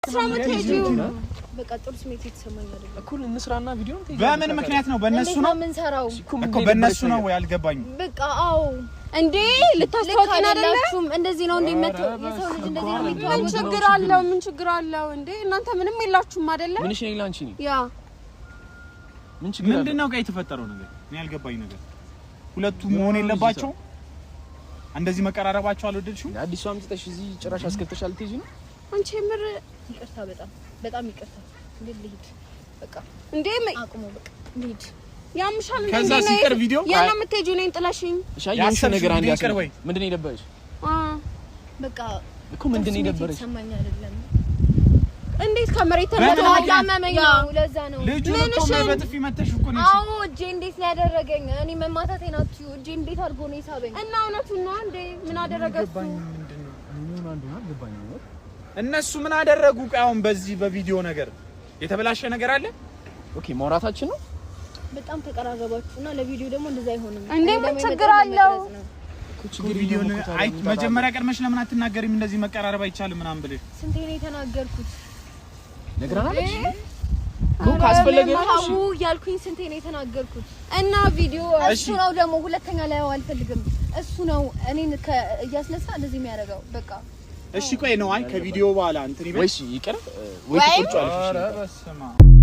ስራ የምትሄጂው? በቃ ጥሩ ስሜት የተሰማኝ አይደለም። እኩል እንስራና ቪዲዮ። በምን ምክንያት ነው? በእነሱ እንዴት ነው ነው የምንሰራው? እኮ፣ በእነሱ ነው ወይ? አልገባኝም። በቃ አዎ። እንዴ ልክ ልታስተዋውቂን አይደለ? አይደላችሁም። እንደዚህ ነው እንዴ የሰው ልጅ እንደዚህ ነው ምን የሚተዋወቀው? ችግር አለው? ምን ችግር አለው? እንዴ እናንተ ምንም የላችሁም አይደለ? ምንሽ ነው ላንቺ ነው? ያ ምን ችግር አለ? ምንድን ነው ቆይ የተፈጠረው ነገር? እኔ ያልገባኝ ነገር ሁለቱ መሆን የለባቸውም? እንደዚህ መቀራረባቸው አልወደድሽም? አዲሱ አምጥተሽ እዚህ ጭራሽ አስከፍተሽ አልትሄጂ ነው? አንቺ የምር ይቅርታ፣ በጣም በጣም ይቅርታ። ግን ልሂድ በቃ። እንዴ አቁሞ በቃ ልሂድ። ያምሻል እንዴ? ከዛ እንዴት ነው ሲቀር ቪዲዮ የት ነው የምትሄጂው? እኔን ጥለሽኝ? እሺ አየሁሽ ያሰብሽው ነገር አንድ ቪዲዮ ይቅር ወይ? ምንድን ነው የደበረሽ? አ በቃ እኮ ምንድን ነው ጥሩ ስሜት የደበረሽ? የተሰማኝ አይደለም። እንዴት ከመሬት በምን ተነስቶ ምክንያት? ያመመኝ ነው፣ ለዛ ነው። ልጁን እኮ ምንሽን? በጥፊ መተሽ እኮ ነው። አዎ፣ እጄ እንዴት ነው ያደረገኝ? እኔ መማታቴን አትዩ። እጄ እንዴት አድርጎ ነው የሳበኝ? እና እውነቱን ነው እንዴ? ምን አደረገ እሱ? እነሱ ምን አደረጉ? ቆይ አሁን በዚህ በቪዲዮ ነገር የተበላሸ ነገር አለ? Okay ማውራታችን ነው። በጣም ተቀራረባችሁ እና ለቪዲዮ ደግሞ እንደዛ አይሆንም። እንዴ እኔ ምን ደግሞ ችግር የመጣሁት አለው? ለመቅረጽ ነው። ችግር ቪዲዮ የለውም እኮ ታዲያ ምን ጣጣ መጀመሪያ ቀድመሽ ለምን አትናገሪም? እንደዚህ መቀራረብ አይቻልም ምናምን ብለሽ ስንቴ ነው የተናገርኩት? ነግራናለች እኮ ካስፈለገ ነው። እሺ ታው እያልኩኝ ስንቴ ነው የተናገርኩት? እና ቪዲዮ እሱ ነው ደግሞ፣ ሁለተኛ ላይ አልፈልግም። እሱ ነው እኔን እያስነሳ እንደዚህ የሚያደርገው። በቃ እሺ ቆይ ነው፣ አይ ከቪዲዮ በኋላ እንትን ይበል። ወይስ ይቅር ወይ ትቆጫለሽ? ኧረ እሺ በስመ አብ።